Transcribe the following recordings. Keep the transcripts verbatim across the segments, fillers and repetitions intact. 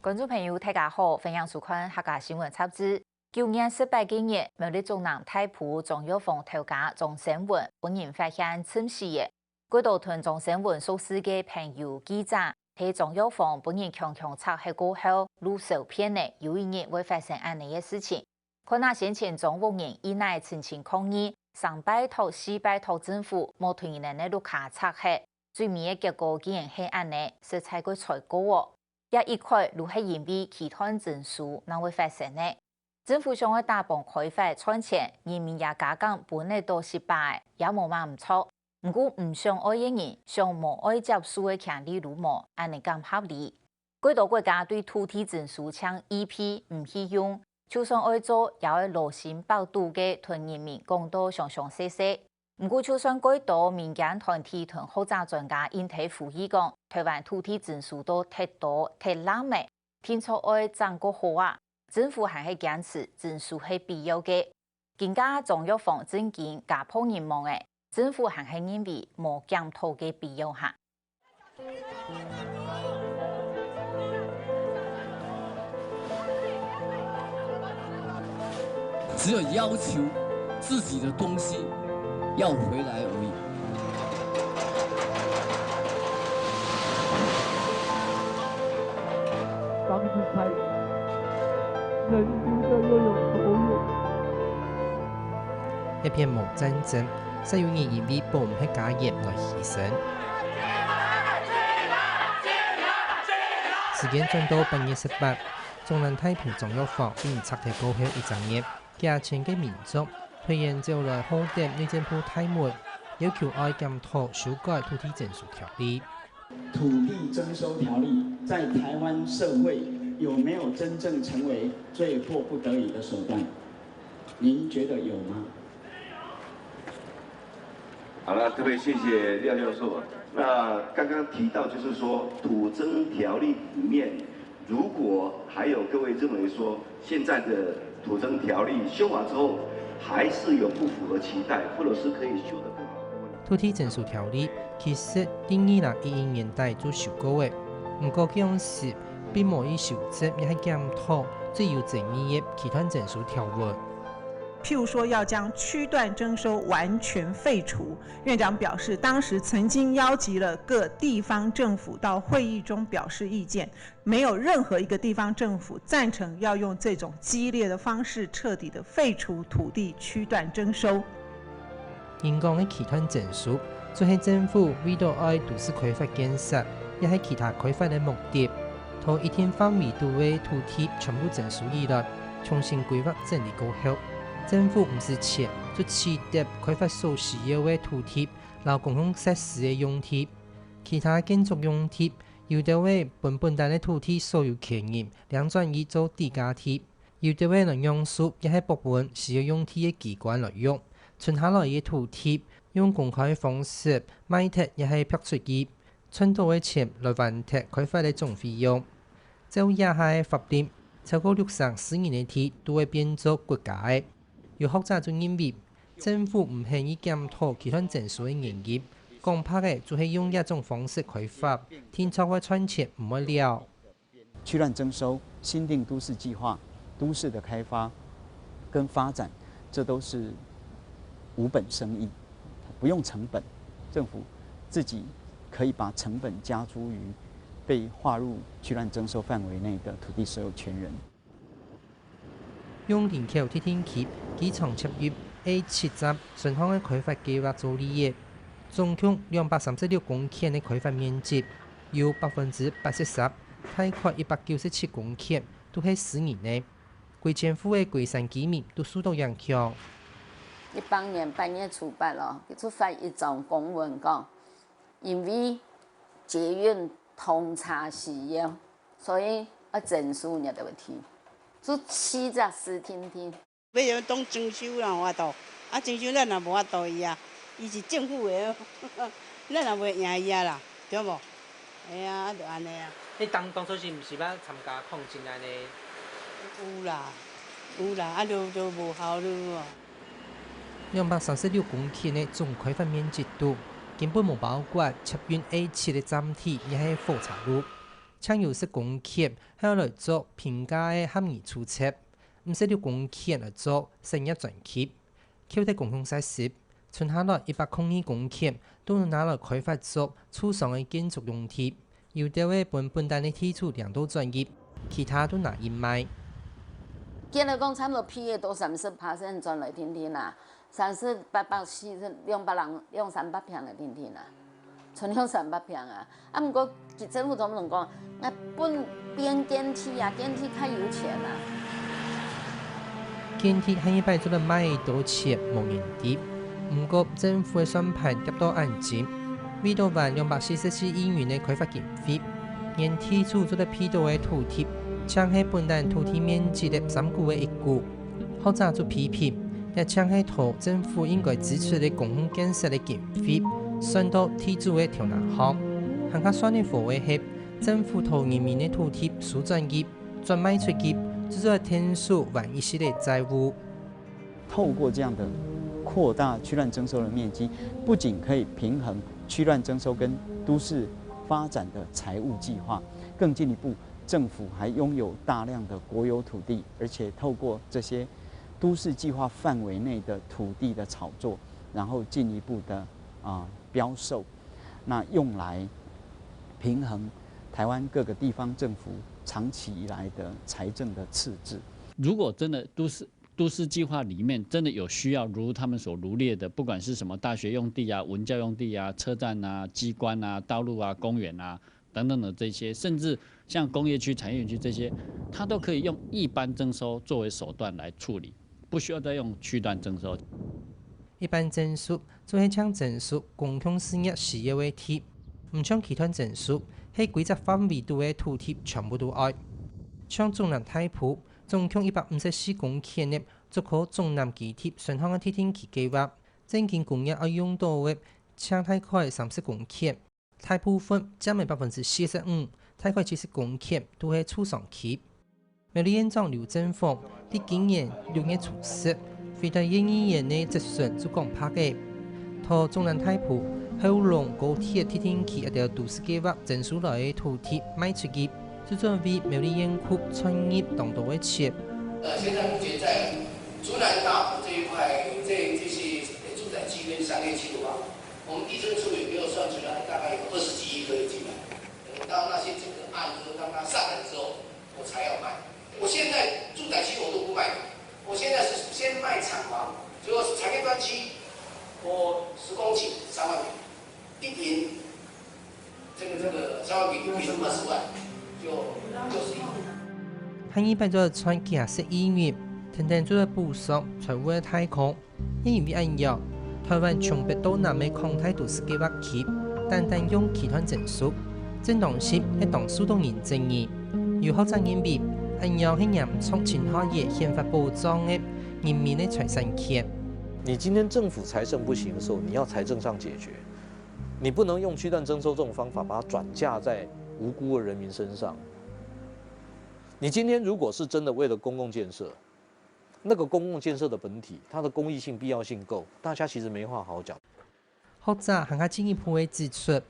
觀眾朋友，大家好，歡迎收看客家新聞雜誌。九月十八个日，苗栗竹南大埔張藥房頭家張生文分人發現浸死个。幾多同張生文熟識个朋友、記者，在張藥房分人強強拆忒過後，路愁遍了，有一日會發生恁呢个事情。 看啊先前張屋人一奶陳情抗議，三拜託、四拜託政府，莫同佢等个屋下拆忒，最尾个結果竟然係恁呢，實在過衰過哦！這一概就係因為期斷徵收正會發生呢。政府想愛打幫開發賺錢，人民也加減分得著食飽，也無麼毋著。 毋過毋想愛个人想無愛接受个權利就無，恁呢敢合理？幾多國家對土地徵收淨一屁毋去用，就算愛做，也愛勞心百肚个同人民講到詳詳細細。毋過，就算幾多民間團體同學者專家應該呼籲講，臺灣土地徵收到忒多忒濫仔，定著愛整較好啊！政府還係堅持徵收係必要个。 今下張藥房正經家破人亡了，政府還係認為無檢討个必要哈？只有要求自己的东西要回来而已。当时才能留着又有多远？ 一片無戰爭，煞有人因為保毋核家園來犧牲。時間轉到八月十八，中南大埔張藥房分人拆忒過後一隻月，幾千个民眾突然走來號等內政部大門，要求愛檢討修改土地徵收條例。 土地徵收條例在台灣社会有没有真正成为最迫不得已的手段？您觉得有吗？好了，特别谢谢廖教授。那刚刚提到就是说，土征条例里面，如果还有各位认为说，现在的土征条例修法之后，还是有不符合期待，或者是可以修得更好的部分，土地征收条例其實在二零一一年底就修過了，毋過該時並無去修正也係檢討最有爭議个期斷徵收條文。譬如說要將區段徵收完全廢除，院長表示，當時曾經邀集了各地方政府到會議中表示意見，沒有任何一個地方政府贊成要用這種激烈的方式徹底的廢除土地區段徵收。 人講个期斷徵收，就係政府為著愛都市開發建設，也係其他開發个目的，在一定範圍肚个土地全部徵收以來，重新規劃整理過後，政府毋使錢，就取得開發所需要个土地摎公共設施个用地。其他建築用地，有兜仔分本旦个土地所有權人領轉去做抵價地， 有兜仔來讓步，也係駁分需要用地个機關來用，賰下來个土地，用公開方式賣忒也係劈出去，賺到个錢來還忒開發个總費用。照這下个法令，超過六成私人个地都會變做國家个。有學者就認為，政府毋肯去檢討期斷徵收个原因，講白个就係用這種方式開發，定著會賺錢毋會了。 區段徵收、新訂都市計畫、都市的開發跟發展，這都是無本生意，不用成本，政府自己可以把成本加諸於被劃入區段徵收範圍內的土地所有權人。 用林口鐵定區機場捷運A七站順向个開發計畫做例仔，總共兩百三十六公頃个開發面積，有百分之八十三，大概一百九十七公頃，都係私人个。歸千戶个龜山居民都受到影響。一八年八月初八咯，佢就發一張公文講，因為捷運通車需要，所以愛徵收你兜个地，就四隻字定定。 欲用當徵收啦，有法度。啊，徵收咱也無法度去啊，伊是政府的，咱也袂贏伊啊啦，對無？哎呀，啊，就安尼啊。你當當初是毋是捌參加抗爭安尼？有啦，有啦，啊，就就無效率啊。兩百三十六公頃个總開發面積肚，根本無包括捷運A七个站體，也係火車路。淨有十公頃，係愛來做平價个合宜住宅，毋使六公頃來做商業專區。扣忒公共設施，賰下來一百空二公頃，都拿來開發做住商个建築用地。有兜个分本旦个地主領到轉入，其他都拿去賣。建來講，差不多批个都三十趴，現在轉來定定啊，三十八百、四十、兩百人、兩三百坪个定定啊。 賰兩三百坪啊。啊，毋過政府總毋能講，𠊎分變建體啊，建體較有錢啊。建體下一擺做得賣幾多錢，無人知。毋過政府个算盤夾到恁精，為著還兩百四十四億元个開發經費，連地主做得批到个土地，淨係本旦土地面積个三股个一股。 學者就批評，這淨係討政府應該支出个公共建設个經費，算到地主个頭那項。還較算得火个係，政府討人民个土地收轉去，轉賣出去，就做得𢯭手還一息个債務。透過這樣的擴大區段徵收的面積，不僅可以平衡區段徵收跟都市發展的財務計劃，更進一步，政府還擁有大量的國有土地，而且透過這些都市計劃範圍內的土地的炒作，然後進一步的啊、標售，那用來平衡台灣各個地方政府長期以來的財政的赤字。如果真的都市都市計劃裡面真的有需要，如他們所羅列的，不管是什麼大學用地啊、文教用地啊、車站啊、機關啊、道路啊、公園啊等等的這些，甚至像工業區、產業園區這些，它都可以用一般徵收作為手段來處理，不需要再用區段徵收。一般徵收就係淨徵收公共事業需要个地，毋像區段徵收，係規則範圍肚个土地全部都愛。像中南大埔，總共一百五十四公頃个竹科中南基地選項个特定區計畫，正經工業愛用到个，淨大概三十公頃，大部分佔个百分之四十五，大概七十公頃都係住商區。苗栗縣長劉鎮宏在今年六月初十，回答縣議員个質詢就講白个，討中南大埔、後龍高鐵特定區一兜都市計畫徵收來个土地賣出去，就準備苗栗縣庫賺入當多个錢。呃，現在目前在竹南大埔這一塊，這這些住宅區跟商業區的話，我們地政處也沒有算出來，大概有二十幾億可以進來。等到那些整個案都當它上來之後，我才要賣。我現在住宅區我都不賣，我現在是先賣廠房，就是產業專區，我十公頃三萬坪，一坪，這個這個三萬坪一坪二十萬，就六十億。下二擺做得賺幾十億元，天天做得補上財務个大空。也因為恁樣，台灣從北到南个擴大都市計畫區，單單用區段徵收，正當性係當受到人質疑。有學者認為，恁樣係嚴重侵害个憲法保障个人民个財產權。你今天政府財政不行的時候，你要財政上解決，你不能用區段徵收這種方法把它轉嫁在無辜的人民身上。你今天如果是真的為了公共建設，那個公共建設的本體，它的公益性、必要性夠，大家其實沒話好講。學者還較進一步个指出，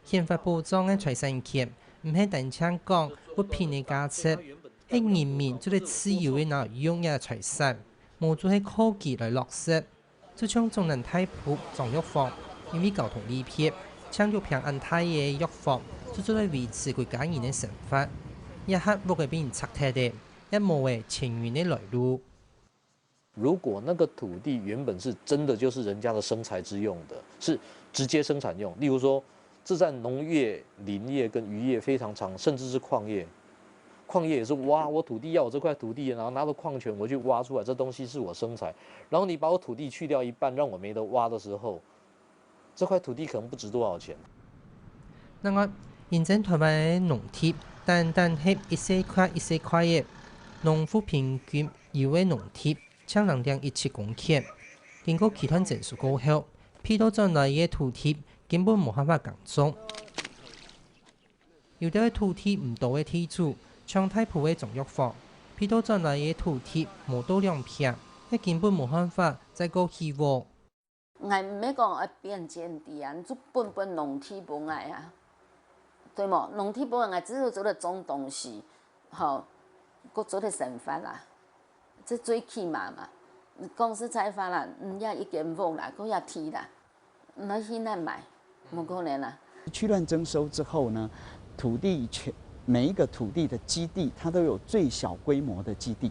憲法保障个財產權毋係單淨講物品个價值，係人民做得自由个拿來用這財產，無就係靠佢來落實。就像中南大埔張藥房，因為交通利便，淨六坪恁大个藥房，就做得維持歸家人个生活。這下屋仔分人拆忒了，也無了錢銀个來路。 如果那個土地原本是真的就是人家的生財之用的，是直接生產用，例如說，這在農業、林業跟漁業非常常，甚至是礦業。礦業也是挖，我土地要有這塊土地，然後拿著礦權我去挖出來，這東西是我生財。然後你把我土地去掉一半，讓我沒得挖的時候，這塊土地可能不值多少錢。另外，現今台灣个農地單單係一細塊一細塊个，農戶平均有个農地淨零點一七公頃。經過區段徵收過後，批到轉來个土地根本無辦法耕種。有兜个土地毋多个地主，像大埔个張藥房，批到轉來个土地無到兩坪，也根本無辦法再過起屋。 𠊎毋係講愛變建地啊，你就分分農地分𠊎啊，對無？農地分𠊎自家做得種東西，吼，過做得生活啦，這最起碼嘛。講實在話啦，毋也一間屋啦，過也地啦，毋愛去哪買，無可能啦。區段徵收之後呢，土地全每一個土地的基地，它都有最小規模的基地。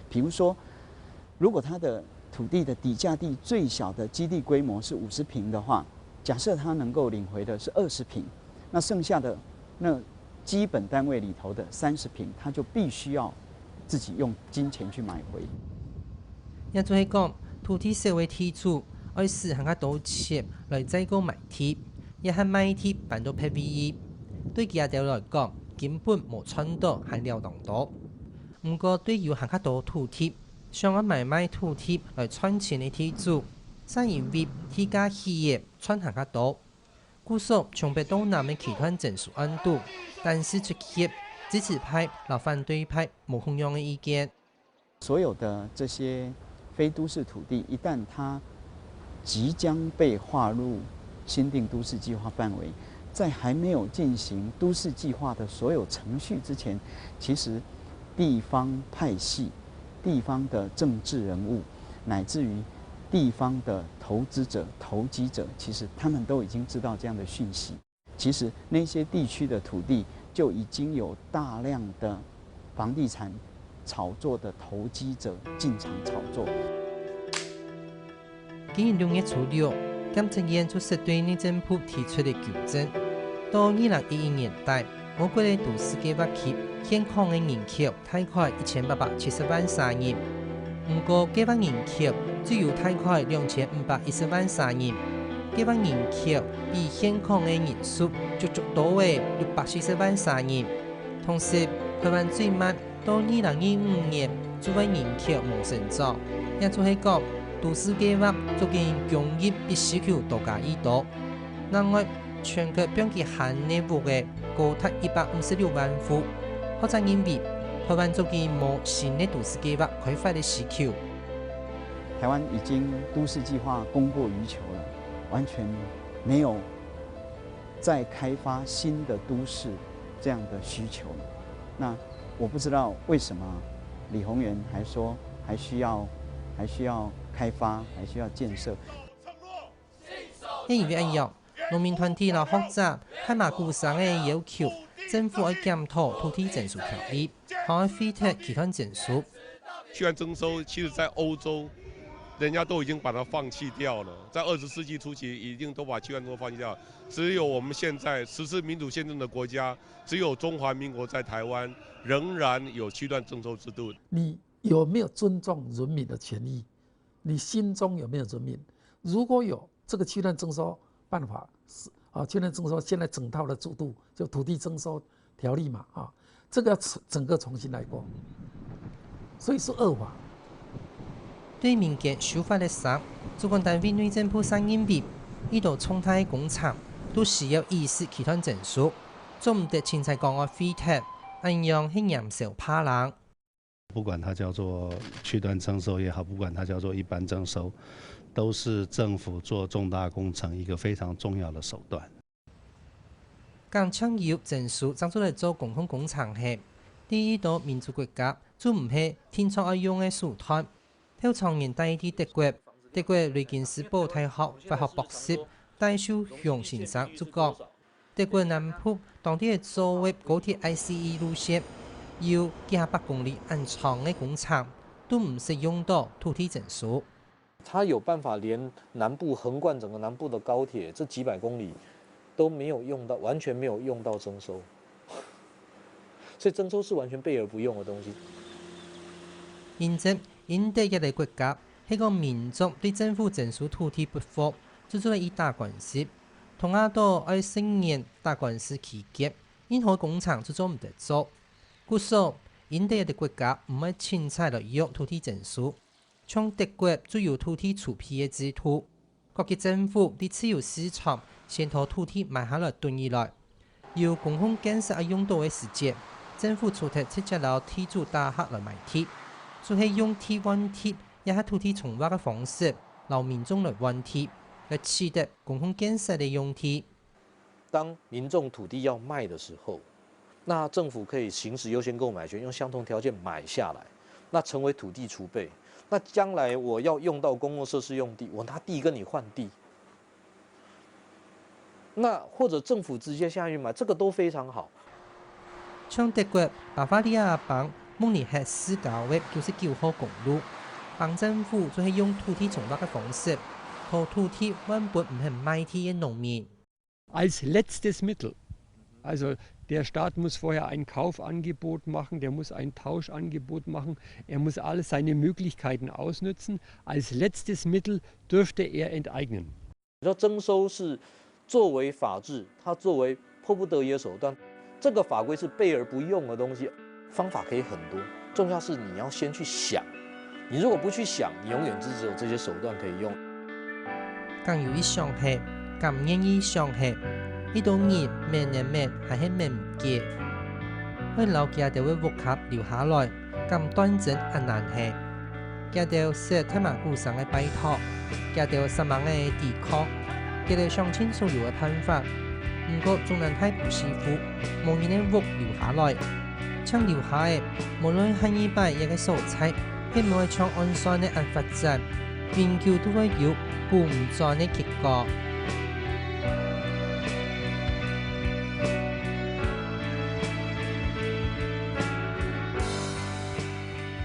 比如說，如果它的土地的底價地最小的基地规模是五十坪的话，假设它能够领回的是二十坪，那剩下的那基本单位里头的三十坪，它就必须要自己用金钱去买回。也就係講，土地少个地主愛使還較多錢來再過買地，也還賣地搬到別位。對佢兜來講，根本無賺到還了當多。毋過對有還較多土地，想愛買賣土地來賺錢个地主，正因為地價起个賺還較多。故所從北到南个區段徵收案肚，單勢出現支持派摎反對派無共樣个意見。所有的這些非都市土地，一旦它即將被划入新定都市计划范围，在还没有进行都市计划的所有程序之前，其实地方派系、地方的政治人物，乃至于地方的投资者、投机者，其实他们都已经知道这样的讯息。其实那些地区的土地就已经有大量的房地产炒作的投机者进场炒作。今年六月初六，監察院就針對內政部提出个糾正，到二零一一年底，我國个都市計畫區現況个人口大概一千八百七十萬儕人，毋過計畫人口只有大概兩千五百一十萬儕人，計畫人口比現況个人數足足多个六百四十萬儕人。同時，台灣最慢到二零二五年就會人口無成長，也就係講，都市計畫足緊供應比需求多加已多。另外，全國放佢閒个屋仔高達一百五十六萬戶，學者認為，台灣足緊無新个都市計畫開發个需求。台湾已经都市计划供过于求了，完全没有再开发新的都市这样的需求了。那我不知道为什么李宏源还说还需要还需要开发，还需要建设。也因為恁樣，農民團體摎學者大嫲鼓聲个要求，政府愛檢討土地徵收條例，還愛廢忒區段徵收。区段徵收其实在欧洲，人家都已经把它放弃掉了，在二十世纪初期已经都把区段征收放弃掉了。只有我们现在实施民主宪政的国家，只有中华民国在台湾仍然有区段征收制度。你有没有尊重人民的权益？你心中有没有人民？如果有，这个区段征收办法是啊，区段征收现在整套的制度就土地征收条例嘛啊，这个整个重新来过，所以是恶法。對民間修法个聲，主管單位內政部正認為，已多重大个工程都需要一時區段徵收，做毋得凊彩講愛廢忒，恁樣係拈梢拍冷。不管它叫做區段徵收也好，不管它叫做一般徵收，都是政府做重大工程一个非常重要的手段。講淨有徵收正做得做公共工程係，第一到民主國家就毋係定著愛用个手段。頭長年代在德國，德國雷根斯堡大學法學博士戴秀雄先生就講，德國南部當地个做个高鐵ICE路線，有幾下百公里恁長个工程，都毋使用到土地徵收。 它有办法连南部横贯整个南部的高铁这几百公里都没有用到，完全没有用到征收，所以征收是完全备而不用的东西。因此，印度一个国家，係个民众对政府征收土地不服，就做得以打官司。東亞島愛十年打官司期间，任何工程就做毋得做。故所，印度一个国家毋會凊彩來用土地征收。 像德國就有土地儲備个制度，各級政府在自由市場先討土地買下來囤起來，有公共建設愛用到个時節，政府除忒直接摎地主打合來買地，就係用地換地，也係土地重劃个方式，摎民眾來換地，來取得公共建設个用地。当民众土地要卖的时候，那政府可以行使优先购买权，用相同条件买下来，那成为土地储备。那将来我要用到公共设施用地，我拿地跟你换地，那或者政府直接下去买，这个都非常好。像德國巴伐利亚邦慕尼黑市郊个九十九号公路，邦政府就係用土地重劃个方式，討土地換分毋肯賣地个農民。 Als letztes Mittel. Also der Staat muss vorher ein Kaufangebot machen, der muss ein Tauschangebot machen, er muss alle seine Möglichkeiten ausnutzen. Als letztes Mittel dürfte er enteignen. 你说征收是作为法治，它作为迫不得已的手段，这个法规是备而不用的东西，方法可以很多，重要是你要先去想。你如果不去想，你永远就只有这些手段可以用。敢有意想係，敢願意想係，一兜人搣能搣還係搣毋解。愛摎佢兜个屋下留下來，敢斷真恁難係。佢兜食大嫲牯生个拜託，佢兜煞猛个抵抗，佢兜想盡所有个辦法，毋過總難大部師傅，無人个屋留下來。淨留下个，無論下二擺這个所在，係毋會像按算个恁發展，永久都會有補毋轉个結果。